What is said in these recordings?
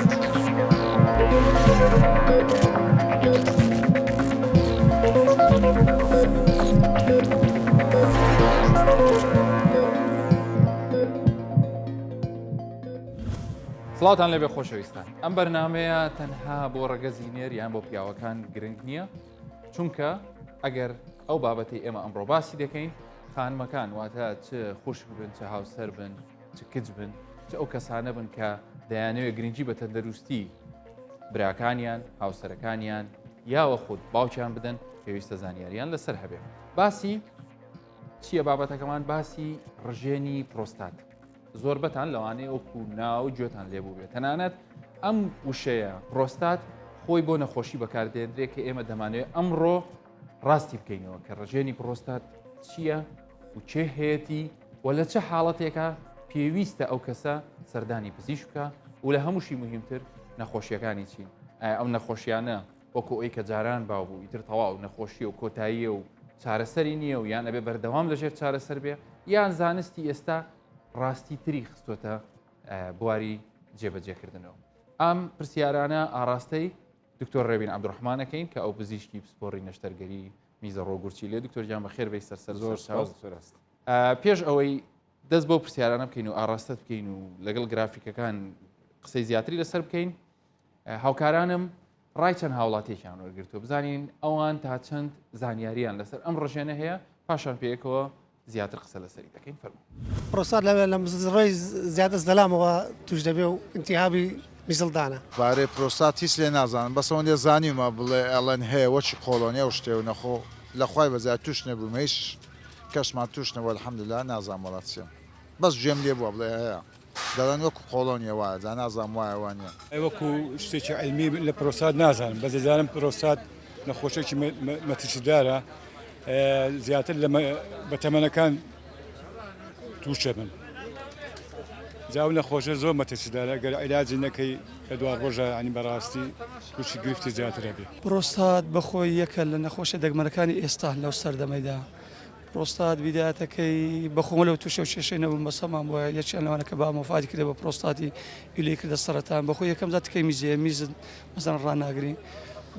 سڵاوتان لێبێ خۆشەویستان ئەم بەرنمەیە تەنها بۆ ڕەگەزی نێر یان بۆ پیاوەکان گرنگ نییە چونکە ئەگەر ئەو بابەتی ئێمە ئەمڕۆ باسی دەکەین خانمەکان واتە چ خوشک بن چ هاوسەر بن چ کچ بن چ ئەو کەسانە بن کە دەیانەوێت گرنگی بە تەندروستی براکانیان هاوسەرەکانیان یاوە خود باوکیان بدەن پێویستە زانیاریان لەسەر هەبێ باسی چییە بابەتەکەمان باسی ڕژێنی پرۆستات زۆربەتان لەوانەیە وەکو ناو گوێتان لێبوو بێت تەنانەت ئەم وشەیە پرۆستات خۆی بۆ نەخۆشی بەکاردێنرێت کە ئێمە دەمانەوێت ئەمڕۆ ڕاستی بکەینەوە کە ڕژێنی پرۆستات چییە و کێ هەیەتی و لە چ حاڵەتێکە پێویستە ئەو کەسە سەردانی پزیشک بکە و لە هەمووشی مهمتر نەخۆشیەکانی چین ئایا ئەو نەخۆشیانە وەکو ئەوی کە جاران باو بوو ئیتر تەواو نەخۆشیە و کۆتاییە و چارەسەری نییە و یان ئەبێ بەردەوام لەژێر چارەسەر بێ یان زانستی ئێستا ڕاستی تری خستۆتە بواری جێبەجێکردنەوە ئەم پرسیارانە ئاراستەی دکتۆر ڕێبین عبدڕحمانەکەین کە ئەو پزیشکی پسپۆڕی نەشتەرگەری میزەڕۆ گورچی لێ دکتۆر گیان بەخێر بێی سەر سەر زۆر چاو پێش ئەوەی دەست بۆ پرسیارانە بکەین و ئاراستەت بکەین و لەگەڵ گرافیکەکان قسەی زیاتری لەسەر بکەین هاوکارانم ڕای چەند هاوڵاتیەکیان وەرگرتووە بزانین ئەوان تا چەند زانیاریان لەسەر ئەم ڕژێنە هەیە پاشان پێیەکەوە زیاتر قسە لەسەری دەکەین فەرموو. پرۆستات لە لە ڕێی زیادە زەلامەوە توش دەبێ و ئینتیهابی میزڵدانە. بارەی پرۆستات هیچ لێ نازانم بەس ئەوەندە زانیومە بڵێ ئەڵێن هەیە وەکی قۆڵۆنی ئەو شتێ و نەخۆ لە خوای بەزای توش نەبوومە هیچ کەسمان توش نەبووە الحمدللە نازانم وەڵا چیە بەس گوێم لێ بووە بڵێ هەیە دەڵێن وەکو قۆڵۆنیە وایە جا نازانم وایە وانیە. وەکو شتێکی عیلمی لە پرۆستات نازانم بەس دەزانم پرۆستات نەخۆشێکی مەترسیدارە زیاتر لە بە تەمەنەکان تووشە بن جا ئەو نەخۆشە زۆر مەترسیدارە گەر عیلاجی نەکەی لە دوا ڕۆژە ینی بەڕاستی تووشی گرفتی زیاتر ئەبێ. پرۆستات بەخۆی یەکە لە نەخۆشە دەگمەنەکانی ئێستا لەو سەردەمەیدا پرۆستات بیدایەتەکەی بەخۆمە لەو تووشە و کێشەی نەبووم بەس هەمان بووە یەکیان لەوانە کە بابم وەفاتی کردە بە پرۆستاتی ئیلەی کردە سەرەتان بەخۆی یەکەم جار تکەی میزەیە میزت مەسەن ڕاناگری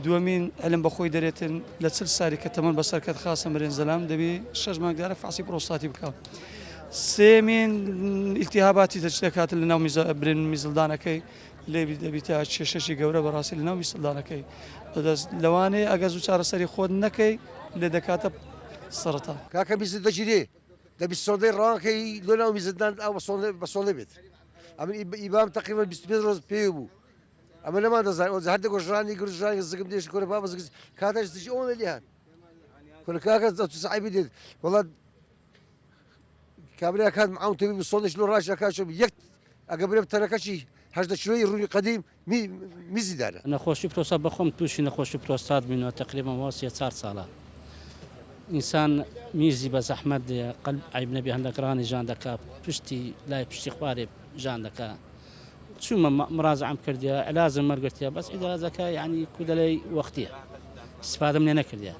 دووەمین علم بەخۆی دەرێتن لە چل ساری کە تەمەن بەسەر کەت خاصە مرێن زەلام دەبی شەش مانگ جارە فەحسی پرۆستاتی بکە سێمین ئیلتیهاباتی دەچ دەکات لە ناو میزە برێن میزلدانەکەی لێ دەبیتە کێشەشی گەورە بەڕاستی لە ناو میسلدانەکەی بەدەست لەوانەیە ئەگەر زوو چارەسەری خۆت نەکەی لێ دەکاتە سەرەتان. کاکە میزت دەگیرێ دەبی سۆندەی ڕەوانکەی لۆ ناو میزت دان ئاو بە سۆندە بێت ئەمن ئیبام تقریبا 25 ڕۆژ پێ بوو ئەمە نەمان دەزانین ئەو هەر دەگۆ ژانی گرت ژانی زگم دێش کورە بابە زگ کاتەش زگی ئەوەندە لێ هات کورە کاکە تو سعیبی دێت وەڵا کابرا کات معاون تەبیب سۆندش لۆ ڕاش ئەکات چۆ یەک ئەگە برێ تەنەکەشی 18 کیلۆی ڕووی قەدیم میزی دانە. نەخۆشی پرۆستات بەخۆم توشی نەخۆشی پرۆستات بینەوە تەقریبا وا سێ چار ساڵە ئینسان میزی بە زەحمەت دێ قەلب عەیب نەبێ هەندەک ڕانی ژان دەکا پشتی لای پشتی خوارێ ژان دەکا چوومە مراجعەم کردیە علاجم وەرگرتیە بەس علاجەکە یعنی کو دەلێی وەختیە استفادەم لێ نەکردیە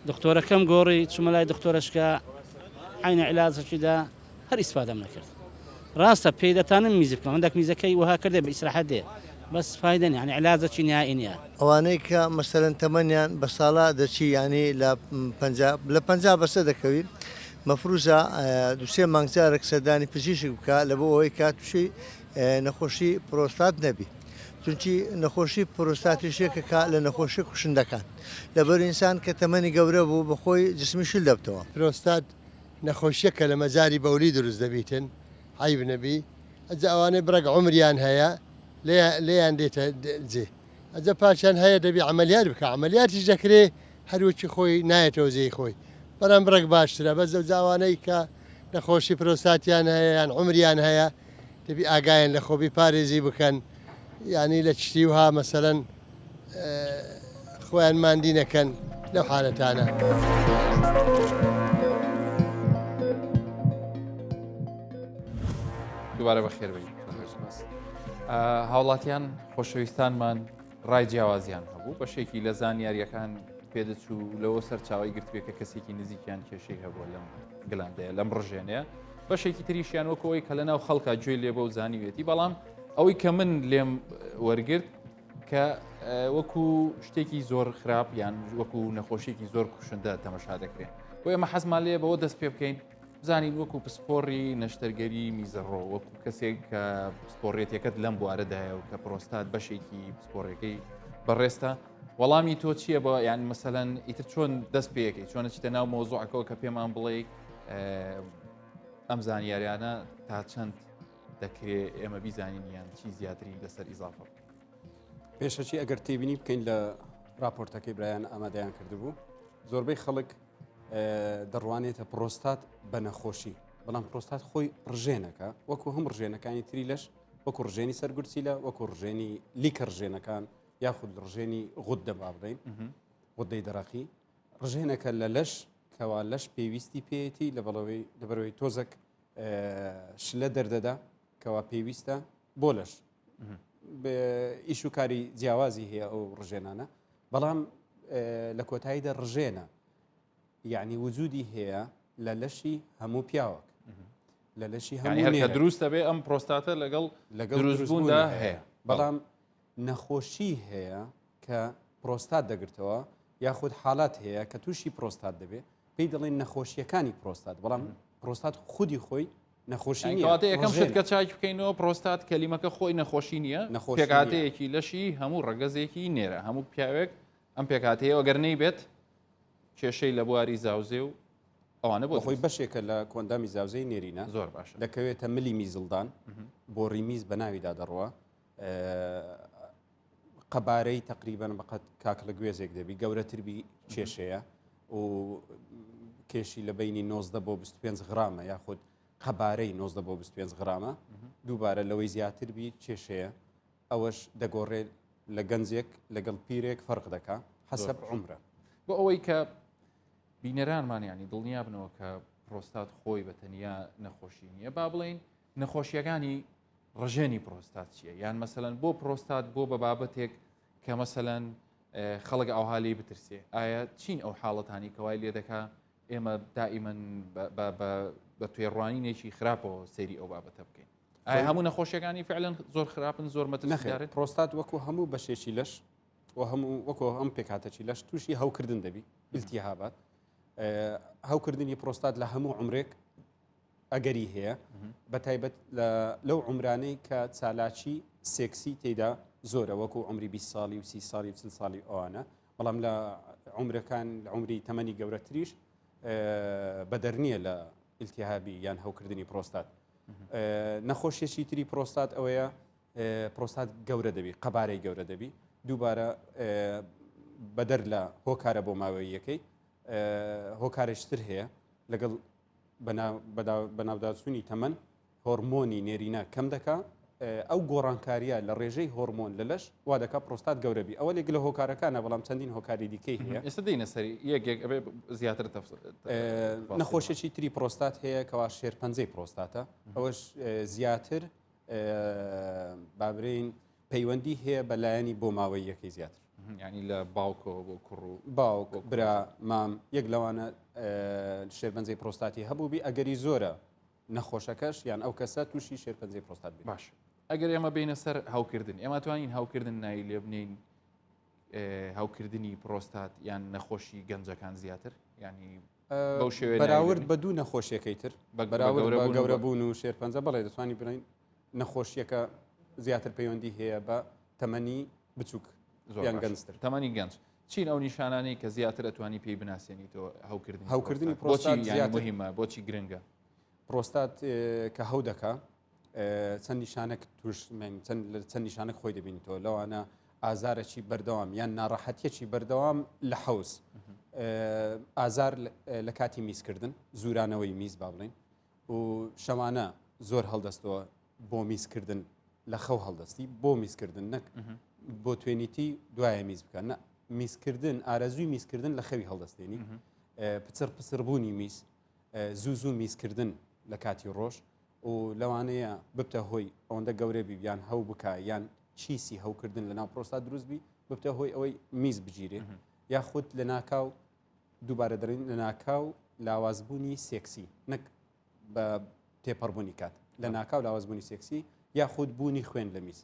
دکتۆرەکەم گۆڕی چوومە لای دکتۆرەشکە عینە علاجەکی دا هەر ئیسفادەم نەکرد ڕاستە پێی دەتانم میز بکەم هەندێک میزەکەی وەها کردێ بە ئیسراحەت دێ بەس فایدە نیە یعنی علاجەکی نهایی نیە. ئەوانەی کە مەسەلەن تەمەنیان بە ساڵا دەچی یانی لە 50 لە 50 بەسە دەکەوی مەفروزە دوو سێ مانگ جارێک سەردانی پزیشک بکە لە بۆ ئەوەی کە تووشی نەخۆشی پرۆستات نەبی چونکی نەخۆشی پرۆستاتیش یەکێکە لە نەخۆشی کوشندەکان لەبەر ئینسان کە تەمەنی گەورە بوو بەخۆی جسمی شل دەبتەوە. پرۆستات نەخۆشیەکە لە مەجاری بەولی دروست دەبیتن عەیب نەبی ئەجا ئەوانەی بڕێک عومریان هەیە لێیان دێتە جێ ئەجا پاشان هەیە دەبی عەمەلیات بکا عەمەلیاتیش دەکرێ هەر وەکی خۆی نایەتەوە جێی خۆی بەڵام بڕێک باشترە بەس ئەوجا ئەوانەی کە نەخۆشی پرۆستاتیان هەیە یان عومریان هەیە دەبی ئاگایان لە خۆبی پارێزی بکەن یانی لە چتی وها مەسەلەن خۆیان ماندی نەکەن لەو حالەتانە. دووبارە بەخێر بێی. هاوڵاتیان خۆشەویستانمان ڕای جیاوازیان هەبوو بەشێکی لە زانیاریەکان پێدەچوو لەوە سەرچاوی گرتبێ کە کەسێکی نزیکیان کێشەی هەبووە لەم گلاندەیە لەم ڕژێنەیە بەشێکی تریشیان وەکەوەی کە لە ناو خەڵکا گوێی لێبە و زانیوێتی بەڵام ئەوەی کە من لێم وەرگرت کە وەکو شتێکی زۆر خراپ یان وەکو نەخۆشیێکی زۆر کوشندە تەمەشا دەکرێت بۆ ئێمە حەزمان لێ بەوە دەست پێ بکەین بزانین وەکو پسپۆڕی نەشتەرگەری میزەڕۆ وەکو کەسێک کە پسپۆڕێتەکەت لەم بوارەدایە و کە پرۆستات بەشێکی پسپۆڕەکەی بەڕێستە وەڵامی تۆ چییە بە یان مەسەەن ئیتر چۆن دەست پێەکەی چۆنە چیتە ناو مۆزوعەکەەوە کە پێمان بڵێ ئەم زانیاریانە تا چەند دەکرێ ئێمە بیزانین یان چی زیاتری لەسەر ئیزافە بکەین. پێشەکی ئەگەر تێبینی بکەین لە راپۆرتەکەی برایان ئامادەیان کردبوو زۆربەی خەڵک دەڕوانێتە پرۆستات بە نەخۆشی بەڵام پرۆستات خۆی ڕژێنەکە وەکو هەم ڕژێنەکانی تری لەش وەکو ڕژێنی سەرگورچیلە وەکو ڕژێنی لیکە ڕژێنەکان یاخود ڕژێنی غوددە با بڵێین غودەی دەڕەقی ڕژێنەکە لە لەش کەوا لەش پێویستی پێیەتی لە بەڵەوەی لەبەرەوەی تۆزەک شلە دەردەدا کەوا پێویستە بۆ لەش ئیش و کاری جیاوازی هەیە ئەو ڕژێنانە بەڵام لە کۆتاییدا ڕژێنە یعنی وجودی هەیە لە لەشی هەموو پیاوەک لە لەشی هەموو دروستە بێ ئەم پرۆستاتە لەگەڵ لەگەڵ دروستبووندا هەیە بەڵام نەخۆشی هەیە کە پرۆستات دەگرتەوە یاخود حالات هەیە کە تووشی پرۆستات دەبێت پێی دەڵێن نەخۆشیەکانی پرۆستات بەڵام پرۆستات خودی خۆی نەخۆشی نییە. کەواتە یەکەم شت کە چاک بکەینەوە پرۆستات کەلیمەکە خۆی نەخۆشی نییە پێکهاتەیەکی لەشی هەموو ڕەگەزێکی نێرە هەموو پیاوێک ئەم پێکهاتەیە ئەگەر نەیبێت کێشەی لە بواری زاوزێ و ئەوانە بۆ خۆی بەشێکە لە کۆندامی زاوزێی نێرینە زۆر باشە دەکەوێتە ملی میزڵدان بۆڕی میز بە ناویدا دەڕوە قەبارەی تقریبان بەقەت کاکڵە گوێزێک دەبی گەورەتر بی کێشەیە و کێشی لە بینی 19 بۆ 25 غرامە یاخود قەبارەی 19 بۆ 25 غرامە دووبارە لەوەی زیاتر بی کێشەیە ئەوەش دەگۆڕێت لە گەنجێک لەگەڵ پیرێک فەرق دەکا حەسەب عمرە بۆ ئەوەی کە بینەرانمان ینی دڵنیا بنەوە کە پرۆستات خۆی بە تەنیا نەخۆشی نییە با بڵین نەخۆشیەکانی ڕژێنی پرۆستات چییە یان مەسەلەن بۆ پرۆستات بۆ بە بابەتێک کە مەسەلەن خەڵک ئەوها لێی بترسێ ئایا چین ئەو حاڵەتانی کەوای لێ دەکا ئێمە دائیمەن بە توێڕوانینێکی خراپەوە سەیری ئەو بابەتە بکەین ئایا هەموو نەخۆشیەکانی فعلەن زۆر خراپن زۆر مەترسیدارن پرۆستات وەکو هەموو بەشێکی لەش و هەموو وەکو ئەم پێکهاتەکی لەش تووشی هەوکردن دەبی التهابات هەوکردنی پرۆستات لە هەموو عمرێک ئەگەری هەیە بە تایبەت لەو عمرانەی کە چالاکی سێکسی تێدا زۆرە وەکو عمری 20 ساڵی و 30 ساڵی و 40 ساڵی ئەوانە بەڵام لە عمرەکان لە عمری تەمەنی گەورەتریش بەدەر نییە لە التهابی یان هەوکردنی پرۆستات نەخۆشیەکی تری پرۆستات ئەوەیە پرۆستات گەورە دەبی قەبارەی گەورە دەبی دووبارە بەدەر لە هۆکارە بۆ ماوەیەکەی هۆکارێکتر هەیە لەگەڵ بەناوداچوونی تەمەن هۆرمۆنی نێرینە کەم دەکا ئەو گۆڕانکاریە لە ڕێژەی هۆرمۆن لە لەش وا دەکا پرۆستات گەورە بی ئەوە لێک لە هۆکارەکانە بەڵام چەندین هۆکاری دیکەی هەیە ئێستا دێینە سەری یەک یەک ئەبێ زیاتر تەفسیر نەخۆشیی تری پرۆستات هەیە کەوا شێرپەنجەی پرۆستاتە ئەوەش زیاتر بابرین پەیوەندی هەیە بە لایەنی بۆماوەییەکەی زیاتر. یانی لە باوکەوە بۆ کوڕ و باوک، برا، مام، یەک لەوانە شێرپەنجەی پرۆستاتی هەبووبی ئەگەری زۆرە نەخۆشەکەش یان ئەو کەسە تووشی شێرپەنجەی پرۆستات بێت. باش ئەگەر ئێمە بینە سەر هەوکردن ئێمە توانین هەوکردن ناوی لێ بنین هەوکردنی پرۆستات یان نەخۆشی گەنجەکان زیاتر ینی بەو شێوەیە بەراورد بە دوو نەخۆشیەکەی تر بە بەراورد بە گەورەبوون و شێرپەنجە بەڵێ دەتوانین بڵێین نەخۆشیەکە زیاتر پەیوەندی هەیە بە تەمەنی بچووک یان گەنجتر تەمەنی گەنج چین ئەو نیشانانەی کە زیاتر ئەتوانی پێی بناسیێنیتەوە هەوکردنی هەوکردنی پرۆستات زیاتر مهمە بۆچی گرنگە پرۆستات کە هەو دەکا چەند نیشانەک توش چەند چەند نیشانەک خۆی دەبینیتەوە لەوانە ئازارەکی بەردەوام یان ناڕەحەتیەکی بەردەوام لە حەوز ئازار لە کاتی میزکردن زورانەوەی میز با بڵین و شەوانە زۆر هەڵدەستەوە بۆ میزکردن لە خەو هەڵدەستی بۆ میزکردن نەک بۆ توێنیتی دوایە میز بکە نە میزکردن ئارەزووی میزکردن لە خەوی هەڵدەستێنی پچڕ پچڕبوونی میز زوو زوو میزکردن لە کاتی ڕۆژ و لەوانەیە ببتە هۆی ئەوەندە گەورە بی یان هەو بکە یان چیسی هەوکردن لە ناو پرۆستات دروست بی ببتە هۆی ئەوەی میز بگیرێ یاخود لە ناکاو دووبارە دەڵێین لە ناکاو لاوازبوونی سێکسی نەک بە تێپەڕبوونی کات لە ناکاو لاوازبوونی سێکسی یاخود بوونی خوێن لە میز.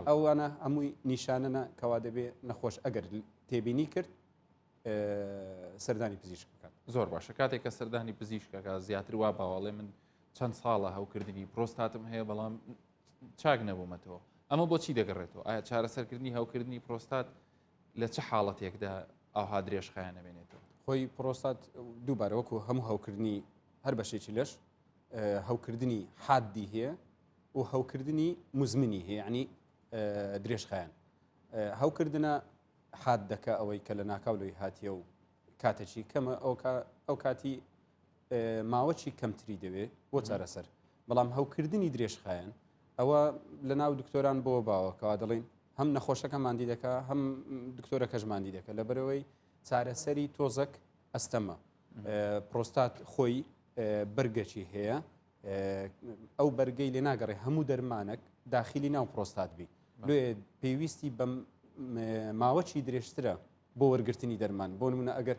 ئەوانە هەمووی نیشانەنە کەوا دەبێ نەخۆش ئەگەر تێبینی کرد سەردانی پزیشک بکات. زۆر باشە کاتێک کە سەردانی پزیشکەکە زیاتر وا باوەڵێ من چەند ساڵە هەوکردنی پرۆستاتم هەیە بەڵام چاک نەبوومەتەوە ئەمە بۆچی دەگەڕێتەوە ئایا چارەسەرکردنی هەوکردنی پرۆستات لە چ حاڵەتێکدا ئاها درێژخایەن نەبێنێتەوە؟ خۆی پرۆستات دووبارە وەکو هەموو هەوکردنی هەر بەشێکی لەش هەوکردنی حادی هەیە و هەوکردنی مزمنی هەیە ینی درێژخایەن هەوکردنە حادەکە ئەوەی کە لە ناکاو لۆی هاتیە و کاتەکی کەمە ئەو کاتی ماوەکی کەمتری دەوێ بۆ چارەسەر بەڵام هەوکردنی درێژخایەن ئەوە لە ناو دکتۆران بۆ باوە کەوا دەڵین هەم نەخۆشەکە مادی دەکا هەم دکتۆرەکەش مادی دەکە لەبەرەوەی چارەسەری تۆزەک ئەستەمە پرۆستات خۆی بەرگەکی هەیە ئەو بەرگەی لێ ناگەڕێ هەموو دەرمانەک داخلی ناو پرۆستات بی لێ پێویستی بە ماوەکی درێژترە بۆ وەرگرتنی دەرمان بۆ نمونە ئەگەر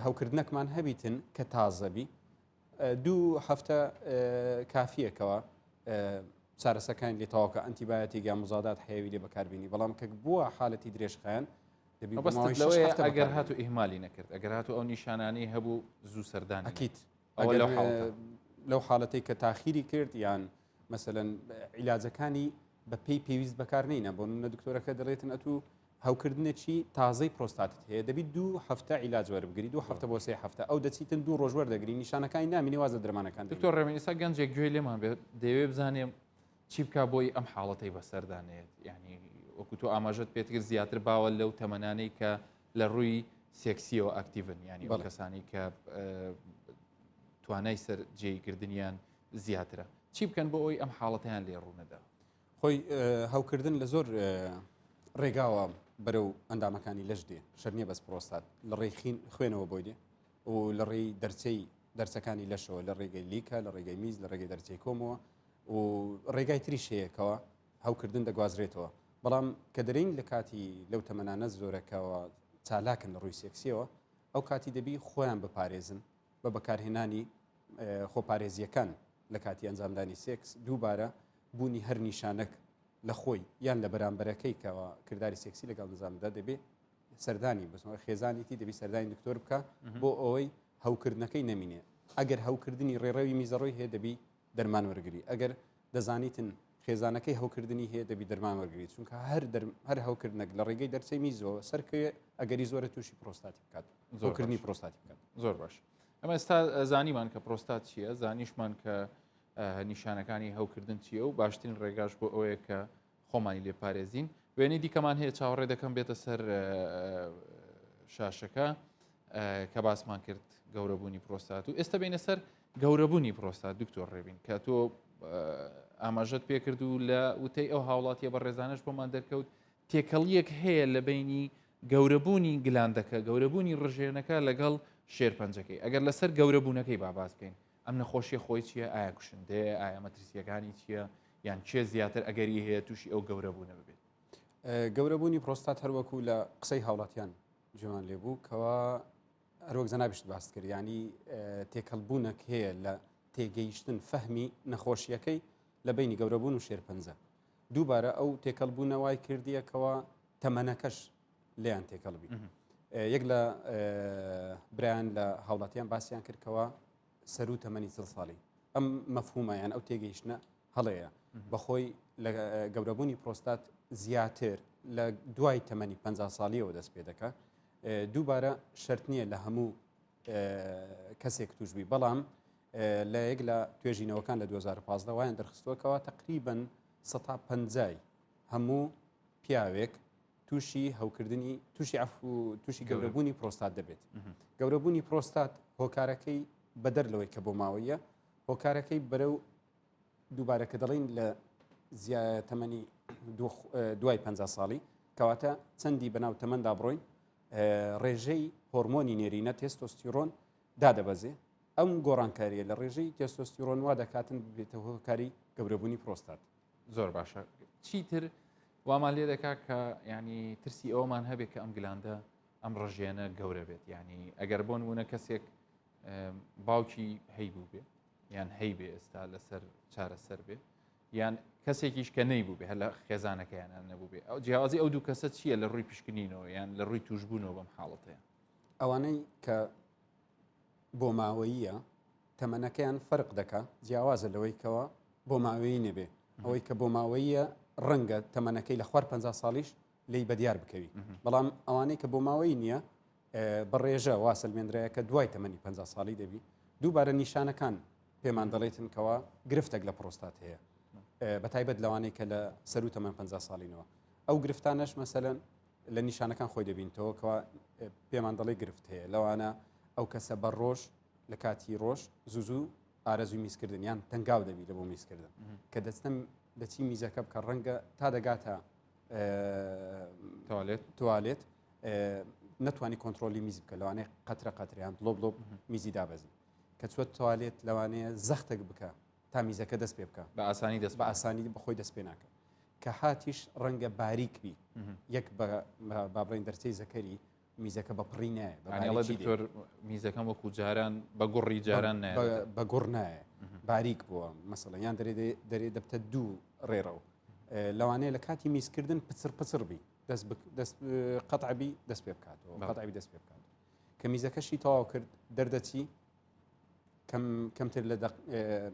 هەوکردنەکمان هەبیتن کە تازەبی دوو هەفتە کافیەکەوە چارەسەکانی لێ تەواوکە ئەنتیبایەتیک یا مزادات حەیەوی لێ بەکاربینی بەڵام کە بووە حالەتی درێژخایەن دەبی بۆ ماوەی شەش هەفتە ئەگەر هاتو ئیهمالی نەکرد ئەگەر هاتو ئەو نیشانانەی هەبوو زوو سەردانی ئەکید ئەوە لەو حاڵەتە لەو حاڵەتەی کە تاخیری کرد یان مەسەلەن عیلاجەکانی بە پێی پێویست بەکار نینە بۆ نمونە دکتۆرەکە دەڵێتن ئەتوو هەوکردنێکی تازەی پرۆستاتت هەیە دەبی دوو هەفتە عیلاج وەربگری دوو هەفتە بۆ سێ هەفتە ئەو دەچیتن دوو ڕۆژ وەردەگری نیشانەکانی نامینی واز لە دەرمانەکان دکتۆر ڕێبین ئێستا گەنجێک گوێی لێمان بێت دەیەوێت بزانێ چی بکا بۆی ئەم حاڵەتەی بەسەردا نێت یعنی وەکو تۆ ئاماژەت پێت کرد زیاتر باوە لەو تەمەنانەی کە لە ڕووی سێکسیەوە ئەکتیڤن یعنی ئەو کەسانی کە توانای سەر جێگردنیان زیاترە چی بکەن بۆ ئەوی ئەم حاڵەتیان لێ ڕوونەدا خۆی هەوکردن لە زۆر ڕێگاوە بەرەو ئەندامەکانی لەش دێ شەر نییە بەس پرۆستات لە ڕێی خوێنەوە بۆی دێ و لە ڕێی دەرچەی دەرچەکانی لەشەوە لە ڕێگەی لیکە لە ڕێگەی میز لە ڕێگەی دەرچەی کۆمەوە و ڕێگای تریش هەیە کەوا هەوکردن دەگوازرێتەوە بەڵام کە دەرین لە کاتی لەو تەمەنانە زۆرەکەوە چالاکن لە ڕووی سێکسیەوە ئەو کاتی دەبی خۆیان بپارێزن بە بەکارهێنانی خۆپارێزیەکان لە کاتی ئەنجامدانی سێکس دووبارە بوونی هەر نیشانەک لە خۆی یان لە بەرامبەرەکەی کەوا کرداری سێکسی لەگەڵ نظامدا دەبێ سەردانی بەسەوە خێزانیتی دەبی سەردانی دکتۆر بکە بۆ ئەوەی هەوکردنەکەی نەمینێ ئەگەر هەوکردنی ڕێڕەوی میزەڕۆی هەیە دەبی دەرمان وەرگری ئەگەر دەزانیتن خێزانەکەی هەوکردنی هەیە دەبی دەرمان وەرگری چونکە هەر هەر هەوکردنێک لە ڕێگەی دەرچەی میزەوە سەرکەوێ ئەگەری زۆرە تووشی پرۆستاتی بکات زۆرکردنی پرۆستاتی بکات زۆر باش ئەمە ئێستا زانیمان کە پرۆستات چییە زانیشمان کە نیشانەکانی هەوکردن چییە و باشترین ڕێگاش بۆ ئەوەیە کە خۆمانی لێ پارێزین وێنەی دیکەمان هەیە چاوەڕێ دەکەم بێتە سەر شاشەکە کە باسمان کرد گەورەبوونی پرۆستات و ئێستا بینە سەر گەورەبوونی پرۆستات دکتۆر ڕێبین کە تۆ ئاماژەت پێکرد و لە وتەی ئەو هاوڵاتیە بە ڕێزانش بۆمان دەرکەوت تێکەڵیەک هەیە لە بینی گەورەبوونی گلاندەکە گەورەبوونی ڕژێنەکە لەگەڵ شێرپەنجەکەی ئەگەر لەسەر گەورەبوونەکەی با باس بکەین ئەم نەخۆشیە خۆی چییە ئایا کوشندەیە ئایا مەترسیەکانی چییە یان کێ زیاتر ئەگەری هەیە تووشی ئەو گەورەبوونە ببێت؟ گەورەبوونی پرۆستات هەروەکو لە قسەی هاوڵاتیان جوان لێ بوو کەوا هەروەک جەنابیشت باست کرد ینی تێکەڵبوونەک هەیە لە تێگەیشتن فەهمی نەخۆشیەکەی لە بینی گەورەبوون و شێرپەنجە دووبارە ئەو تێکەڵبوونە وای کردیەکەوە تەمەنەکەش لێیان تێکەڵ بی یەک لە برایان لە هاوڵاتیان باسییان کردکەوە سەرو تەمەنی چل ساڵی ئەم مەفهومە یان ئەو تێگەیشتنە هەڵەیە بەخۆی لە گەورەبوونی پرۆستات زیاتر لە دوای تەمەنی 50 ساڵیەوە دەست پێ دەکا دووبارە شەرت نییە لە هەموو کەسێک توشببی بەڵام لە یەک لە توێژینەوەکان لە 2015 وایان دەرخستووەکەوە تقریبن سەتا پەنجای هەموو پیاوێک تووشی هەوکردنی تووشی عفو تووشی گەورەبوونی پرۆستات دەبێت گەورەبوونی پرۆستات هۆکارەکەی بەدەر لەوەی کە بۆ ماوەیە هۆکارەکەی بەرەو دووبارە کە دەڵین لە تەمەنی دوای 50 ساڵی کەواتە چەندی بەناو تەمەندا بڕۆین ڕێژەی هۆرمۆنی نێرینە تێستۆستیرۆن دادەبەزێ ئەم گۆڕانکاریە لە ڕێژەی تێستۆستیرۆن وا دەکاتن ببێتە هۆکاری گەورەبوونی پرۆستات زۆر باشە چیتر وامان لێ دەکا کە ینی ترسی ئەومان هەبێت کە ئەم گلاندە ئەم ڕژێنە گەورە بێت ینی ئەگەر بۆ نمونە کەسێک باوکی هەیبوو بێ یان هەیبێ ئێستا لەسەر چارەسەر بێ. یان کەسێکیش کە نەیبوو بێ هەر لە خێزانەکەیان نەبوو بێ ئەو جیاوازی ئەو دوو کەسە چییە لە ڕووی پشکنینەوە یان لە ڕووی توشبوونەوە بەم حاڵەتەیە؟ ئەوانەی کە بۆماوەییە تەمەنەکەیان فەرق دەکا جیاوازە لەوەی کەوا بۆماوەیی نەبێ ئەوەی کە بۆماوەییە ڕەنگە تەمەنەکەی لە خوار 50 ساڵیش لی بەدیار بکەوی بەڵام ئەوانەی کە بۆماوەی نییە بە ڕێژە وا سەلمێنرایە کە دوای تەمەنی 50 ساڵی دەبی دووبارە نیشانەکان پێمان دەڵێتن کەوا گرفتێک لە پرۆستات هەیە بە تایبەت لەوانەی کە لە سەرو تەمەن 50 ساڵینەوە ئەو گرفتانەش مەسەلەن لە نیشانەکان خۆی دەبینتەوە کەوا پێمان دەڵێ گرفت هەیە لەوانە ئەو کەسە بە ڕۆژ لە کاتی ڕۆژ زوو زوو ئارەزوی میزکردن یان تەنگاو دەبی لە بۆ میزکردن کە دەستم دەچی میزەکە بکە ڕەنگە تا دەگاتە توالێت توالێت نەتوانی کۆنتترۆلی میز بکە لەوانەیە قەترە قەتریان دڵۆ بڵۆ میزی دابەزی کە چوە توالێت لەوانەیە زەختێک بکە تا میزەکە دەست پێ بکە بە ئاسانی دەست بە ئاسانی بەخۆی دەست پێ ناکە کە هاتیش ڕەنگە باریک بی یەک با بڵێن دەرچەی زەکەری میزەکە بە پڕی نایە بە یانی ئەڵێ باریکی دێ. دکتۆر میزەکەم وەکو جاران بە گوڕی جاران نایە بە گوڕ نایە باریک بووە مەسەڵەن یان دەرێ دەرێ دەبتە دوو ڕێڕەو لەوانەیە لە کاتی میزکردن پچڕ پچڕ بی دەست دەست قەتعبی دەست پێ بکاتەوە قەتعبی دەست پێ بکات کە میزەکەشی تەواو کرد دەردەچی کەم کەمتر لە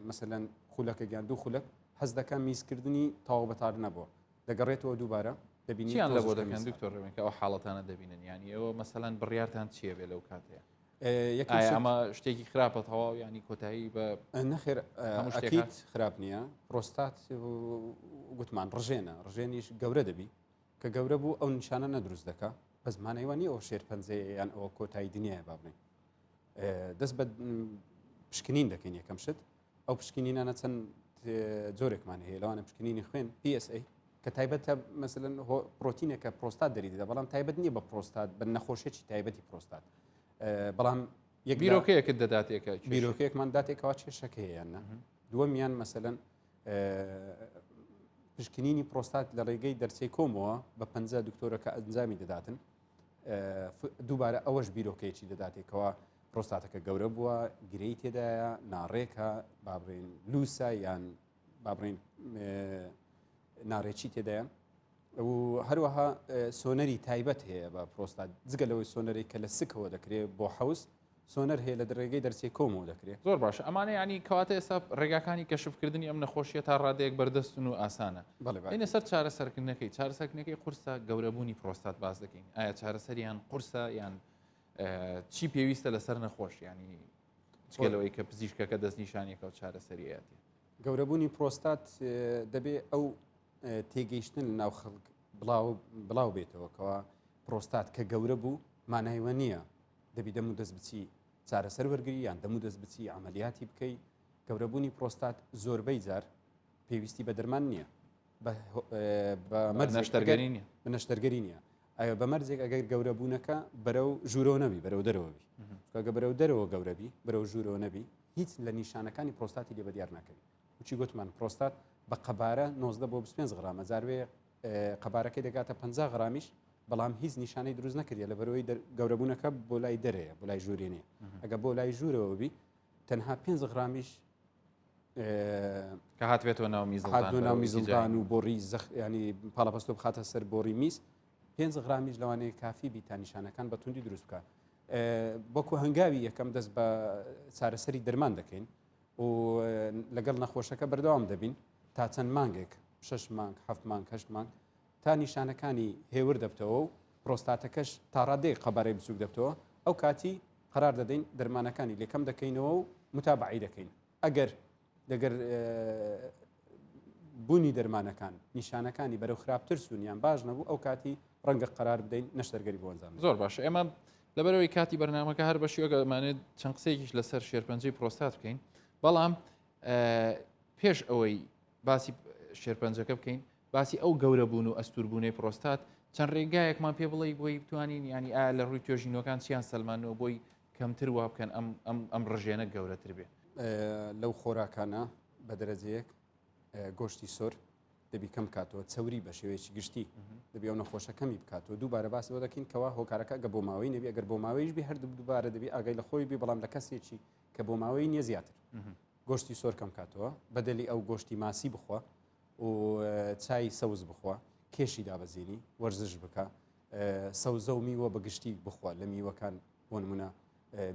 مەسەلەن خولەکە گیان دوو خولەک حەز دەکەم میزکردنی تەواو بەتار نەبووە دەگەڕێتەوە دووبارە دەبینی چیان لە بۆ دەکەن دکتۆر ڕێوین کە ئەو حاڵەتانە دەبینن یانی ئێوە مەسەلەن بڕیارتان چییە بێ لەو کاتەیە یەکەم ئەمە شتێکی خراپە تەواو ینی کۆتایی بە نەخێر هەموو شتێک ئەکید خراپ نییە پرۆستات گوتمان ڕژێنە ڕژێنیش گەورە دەبی کە گەورە بوو ئەو نیشانە نەدروست دەکا بەس مانای وە نییە ئەو شێرپەنجەیە یان ئەوە کۆتایی دنیاە با بڵێین دەست بە پشکنین دەکەین یەکەم شت ئەو پشکنینانە چەند جۆرێکمان هەیە لەوانە پشکنینی خوێن PSA کە تایبەتە مەسەلەن پرۆتینێکە پرۆستات دەریدەدا بەڵام تایبەت نییە بە پرۆستات بە نەخۆشیێکی تایبەتی پرۆستات بەڵام یەک بیرۆکەیەکت دەداتێکە بیرۆکەیەکمان داتێکەوە کێشەکە هەیە یان نا دووەمیان مەسەلەن پشکنینی پرۆستات لە ڕێگەی دەرچەی کۆمەوە بە پەنجە دکتۆرەکە ئەنجامی دەداتن دووبارە ئەوەش بیرۆکەیەکی دەداتێ کەوا پرۆستاتەکە گەورە بووە گرێی تێدایە ناڕێکە با بڵێین لووسە یان با بڵێین ناڕێکی تێدایە و هەروەها سۆنەری تایبەت هەیە بە پرۆستات جگە لەوەی سۆنەری کە لە سکەوە دەکرێت بۆ حەوز سۆنەر هەیە لە ڕێگەی دەرچەی کۆمەوە دەکرێت. زۆر باشە ئەمانە یانی کەواتە ئێستا ڕێگاکانی کەشفکردنی ئەم نەخۆشیە تا ڕادەیەک بەردەستن و ئاسانە بەڵێ باشە. دێینە سەر چارەسەرکردنەکەی چارەسەرکردنەکەی قورسە گەورەبوونی پرۆستات باس دەکەین ئایا چارەسەریان قورسە یان چی پێویستە لەسەر نەخۆش ینی جگە لەوەی کە پزیشکەکە دەستنیشانێکە و چارەسەریەتی گەورەبوونی پرۆستات دەبێ ئەو تێگەیشتن لە ناو خەڵک بڵاو بڵاو بێتەوە کەوا پرۆستات کە گەورە بوو مانای وە نییە دەبی دەم و دەست بچی چارەسەر وەرگری یان دەم و دەست بچی عملیاتی بکەی گەورەبوونی پرۆستات زۆربەی جار پێویستی بە دەرمان نییە بە نەشتەرگەری نیە بە نەشتەرگەری نییە ئایا بە مەرجێک ئەگەر گەورەبوونەکە بەرەو ژوورەوە نەبی بەرەو دەرەوە بی چونکە بەرەو دەرەوە گەورە بی بەرەو ژوورەوە نەبی هیچ لە نیشانەکانی پرۆستاتی لێ بەدیار ناکەوی وچی گوتمان پرۆستات بە قەبارە 19 بۆ 25 غرامە جاروێ قەبارەکەی دەگاتە 50 غرامیش بەڵام هیچ نیشانەی دروست نەکردیە لە بەرەوەی گەورەبوونەکە بۆ لای دەرەیە بۆ لای ژوورێ نیە ئەگە بۆ لای ژوورەوە بی تەنها 5 غرامیش کە هاتبێتەوە ناو میزڵدان ناو میزڵدان و بۆڕی زەخ ینی پاڵەپەستۆ بخاتە سەر بۆڕی میز 5 غرامیش لەوانەیە کافی بی تا نیشانەکان بە توندی دروست بکە بەکو هەنگاوی یەکەم دەست بە چارەسەری دەرمان دەکەین و لەگەڵ نەخۆشەکە بەردەوام دەبین تا چەند مانگێک شش مانگ هەفت مانگ هەشت مانگ تا نیشانەکانی هێور دەبتەوە و پرۆستاتەکەش تا ڕادەیەک قەبارەی بچووک دەبتەوە، ئەو کاتی قەرار دەدەین دەرمانەکانی لێ کەم دەکەینەوە و متابەعەی دەکەین. ئەگەر دەگەر بوونی دەرمانەکان نیشانەکانی بەرەو خراپتر چوون یان باش نەبوو ئەو کاتی ڕەنگە قەرار بدەین نەشتەرگەری بۆ ئەنجام بدەین. زۆر باشە ئێمە لەبەرەوەی کاتی بەرنامەکە هەر بەشی ئەگەمانێت چەند قسەیەکیش لەسەر شێرپەنجەی پرۆستات بکەین بەڵام پێش ئەوەی باسی شێرپەنجەکە بکەین باسی ئەو گەورە بوون و ئەستوور بوونەی پرۆستات چەند ڕێگایەکمان پێ بڵێی بۆی بتوانین ینی ئایا لە ڕووی توێژینەوەکان چیان سەلمانەوە بۆی کەمتر وا بکەن ئەم ئەم ئەم ڕژێنە گەورەتر بێ؟ لەو خۆراکانە بە دەرەجەیەک گۆشتی سۆر دەبی کەم بکاتەوە چەوری بە شێوەیەکی گشتی دەبی ئەو نەخۆشە کەمی بکاتەوە دووبارە باس لەوە دەکەین کەوا هۆکارەکە گە بۆ ماوەی نەبی ئەگەر بۆ ماوەیش بی هەر دووبارە دەبی ئاگای لە خۆی بی بەڵام لە کەسێکی کە بۆ ماوەی نییە زیاتر گۆشتی سۆر کەم کاتەوە بەدەلی ئەو گۆشتی ماسی بخوا. و چای سەوز بخوا، کێشی دابەزینی، وەرزش بکە، سەوزە و میوە بە گشتی بخوا، لە میوەکان بۆ نمونە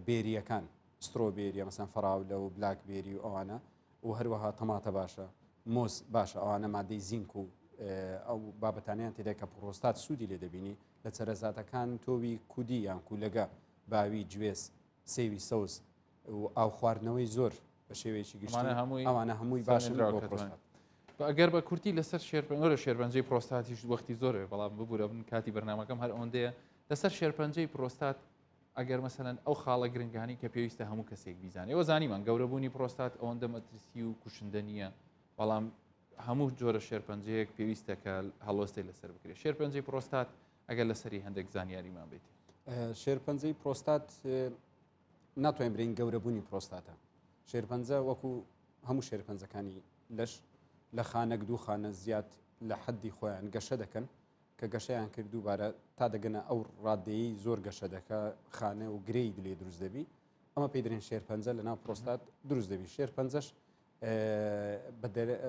بێریەکان سترۆبێریە مەسەن فەراولە و بلاک بێری و ئەوانە و هەروەها تەماتە باشە، مۆز باشە، ئەوانە مادەی زینک و ئەو بابەتانیان تێدا کە پرۆستات سوودی لێ دەبینی. لە چەرەزاتەکان تۆوی کودی یان کولەگە، باوی، گوێز، سێوی سەوز و ئاو خواردنەوەی زۆر بە شێوەیەکی گشتی ئەوانە هەمووی باشن بۆ پرۆستات. ئەگەر بە کورتی لەسەر شێرپەنجە شێرپەنجەی پرۆستاتیش وەختی زۆر بەڵام ببوورە من کاتی بەرنامەکەم هەر ئەوەندەیە لەسەر شێرپەنجەی پرۆستات ئەگەر مەسەلەن ئەو خاڵە گرنگانی کە پێویستە هەموو کەسێک بیزانێ ئێوە زانیمان گەورەبوونی پرۆستات ئەوەندە مەترسی و کوشندە نییە بەڵام هەموو جۆرە شێرپەنجەیەک پێویستە کە هەڵوەستەی لەسەر بکرێت شێرپەنجەی پرۆستات ئەگەر لەسەری هەندێک زانیاریمان بیت. شێرپەنجەی پرۆستات ناتوانین برین گەورەبوونی پرۆستاتە. شێرپەنجە وەکو هەموو شێرپەنجەکانی لەش لە خانەک دوو خانە زیاد لە حەدی خۆیان گەشە دەکەن کە گەشەیان کرد دووبارە تا دەگەنە ئەو ڕادەیەی زۆر گەشە دەکا خانە و گرێی لێ دروست دەبی ئەمە پێی دەرێن شێرپەنجە لە ناو پرۆستات دروست دەبی شێرپەنجەش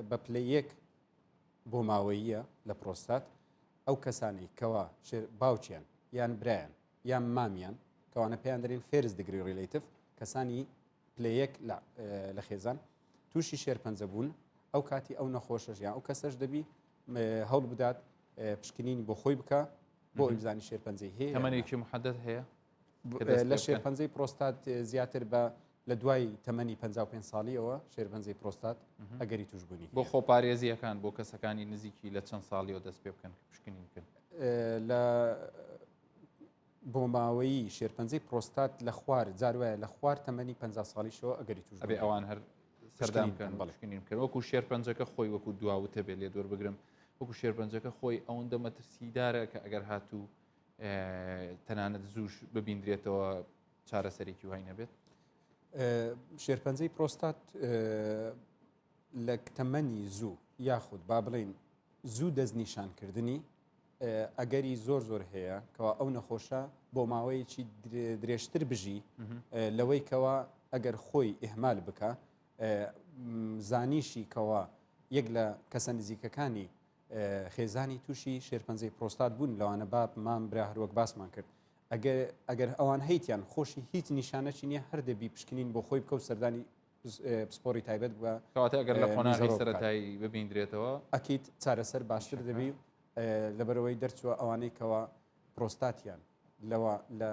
بە پلەی یەک بۆ ماوەییە لە پرۆستات ئەو کەسانەی کەوا باوکیان یان برایان یان مامیان کەوانە پێیان دەرێن first degree relative کەسانی پلە یەک لە خێزان تووشی شێرپەنجە بوون ئەو کاتی ئەو نەخۆشەش یان ئەو کەسەش دەبی هەوڵ بدات پشکنینی بۆ خۆی بکە بۆ ئەوی بزانی شێرپەنجەی هەیە تەمەنێکی محدد هەیە لە شێرپەنجەی پرۆستات زیاتر بە لە دوای تەمەنی 55 ساڵیەوە شێرپەنجەی پرۆستات ئەگەری توشببوونی بۆ خۆپارێزیەکان بۆ کەسەکانی نزیکی لە چەند ساڵیەوە دەست پێ بکەن پشکنین بکەن لە بۆ ماوەیی شێرپەنجەی پرۆستات لە خوار جار وایە لە خوار تەمەنی 50 ساڵیشەوە ئەگەری توش ئەبێ ئەوان هەر سەردان بکەن پشکنین بکەن وەکو شێرپەنجەکە خۆی وەکو دواوتە بێ لێ دوور بگرم وەکو شێرپەنجەکە خۆی ئەوەندە مەترسیدارە کە ئەگەر هاتوو تەنانەت زووش ببیندرێتەوە چارەسەرێکی وای نەبێت شێرپەنجەی پرۆستات لە تەمەنی زوو یاخود با بڵین زوو دەستنیشانکردنی ئەگەری زۆر زۆر هەیە کەوا ئەو نەخۆشە بۆ ماوەیەکی درێژتر بژی لەوەی کەوا ئەگەر خۆی ئیهمال بکە زانیشی کەوا یەک لە کەسە نزیکەکانی خێزانی تووشی شێرپەنجەی پرۆستات بوون لەوانە باب مام برا هەروەک باسمان کرد ئەگەر ئەگەر ئەوان هەیتیان خۆشی هیچ نیشانەی نییە هەر دەبی پشکنین بۆ خۆی بکە و سەردانی پسپۆری تایبەت بووە کەواتە ئەگەر لە قۆناغی سەرەتایی ببیندرێتەوە ئەکییت چارەسەر باشتر دەبی لەبەرئەوەی دەرچووە ئەوانەی کەوا پرۆستاتیان لەوە لە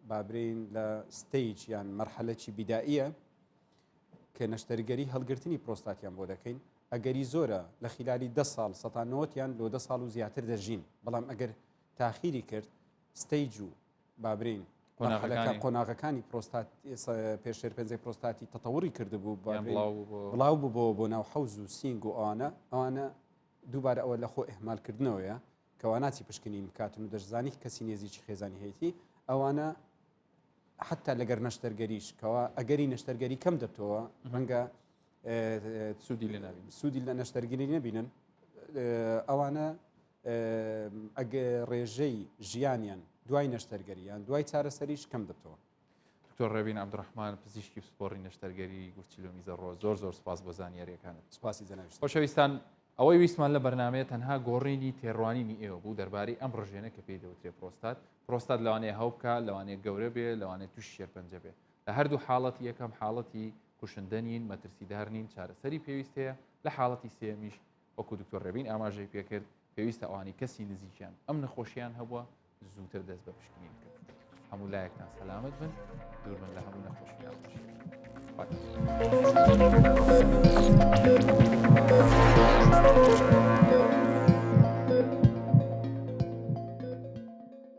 بابرین لە stage یان مەرحەلەکی بیدائیە کە نەشتەرگەری هەڵگرتنی پرۆستاتیان بۆ دەکەین ئەگەری زۆرە لە خیلالی ده ساڵ سەتانەوەتیان لۆ ده ساڵ و زیاتر دەژین بەڵام ئەگەر تاخیری کرد stage و بابرین قۆناغەکانی پرۆستات پێش شێرپەنجەی پرۆستاتی تەتەوری کردبوو بڵاو بوو بۆ ناو حەوز و سینگ و ئەوانە ئەوانە دووبارە ئەوە لە خۆ ئیهمال کردنەوەیە کەوا ناچی پشکنین بکاتن و دەشزانی کەسی نێزیکی خێزانی هەیەی ئەوانە حتا لەگەر نەشتەرگەریش کەوا ئەگەری نەشتەرگەری کەم دەبتەوە ڕەنگە سوودی لێ نبین سوودی لە نەشتەرگەری نبینن ئەوانە ئەگە ڕێژەی ژیانیان دوای نەشتەرگەریان دوای چارەسەریش کەم دەبتەوە. دکتۆر ڕێبین عەبدولڕەحمان پزیشکی پسپۆڕی نەشتەرگەری گورچیلە و میزەڕۆ زۆر زۆر سپاس بۆ زانیاریەکانت. سپاسی جەنابیشت. خۆشەویستان ئەوەی ویستمان لە بەرنامەیە تەنها گۆڕینی تێڕوانینی ئێوە بوو دەربارەی ئەم ڕژێنە کە پێی دەوترێ پرۆستات. پرۆستات لەوانەیە هەو بکا، لەوانەیە گەورە بێ، لەوانەیە تووشی شێرپەنجە بێ. لە هەردوو حاڵەتی یەکەم حاڵەتی کوشندە نین، مەترسیدار نین، چارەسەری پێویست هەیە، لە حاڵەتی سێیەمیش وەکو دکتۆر ڕێبین ئاماژەی پێکرد پێویستە ئەوانەی کەسی نزیکیان ئەم نەخۆشیان هەبووە زووتر دەست بە پشکنین بکەن. هەموو لایەکتان سەلامەت بن، دوور بن لە هەموو نەخۆشی ناخۆشی.